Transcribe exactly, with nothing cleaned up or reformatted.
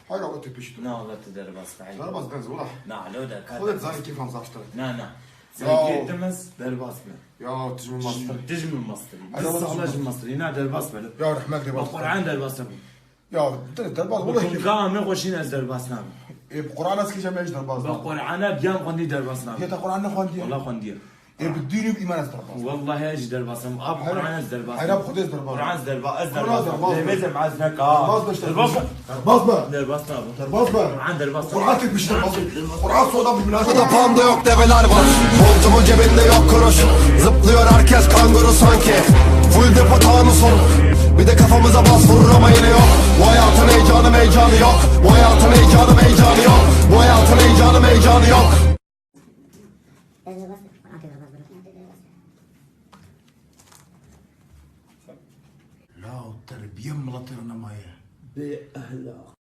Hala o tepişti. Na, wala tu derbas be. Derbas ben, wala. Na, lo da, ka Xwedê derbas. Zanî kêfan zaf tişt. Na, na. Ya. Sen gittim ez derbas be. Ya, tijmin mastir. Tijmin mastir. Alo, tijmin mastir. Na, derbas be. Ya, rehmet de. Bak, Qur'an derbas be. Ya, de-, derbas, wala. Bak, ka me xweşîn ez derbas nabim. E, bi Qur'an ez kîje me hiç derbas nabim. Bak, Qur'an e, biyan xwendî derbas nabim. Yê te Qur'an nexwendiye? Wala xwendiye. Ê bi dîn û bi îman ez derbas. Wallahî ez jî derbas im. Ab Qur'an ez derbas im. Heyra bi Xwedê ez derbas im. Qur'an ez derbas, ez derbas. Lê mêzê maz neka. Derbas be. Derbas be. Derbas nabim. Derbas be. Qur'an derbas. Qur'an tek bir şey derbas. Qur'an soda bir münasebet. Burada panda yok, develer var. Montumun cebinde yok kuruş. Zıplıyor herkes kanguru sanki. Full depo tağını sor. Bir de kafamıza bas vurur ama yine yok. Bu hayatın heyecanı meyecanı yok. Bu hayatın heyecanı meyecanı yok. Bu hayatın heyecanı meyecanı yok. Law, terbiye miletê re nemaye. Bê ehlaq.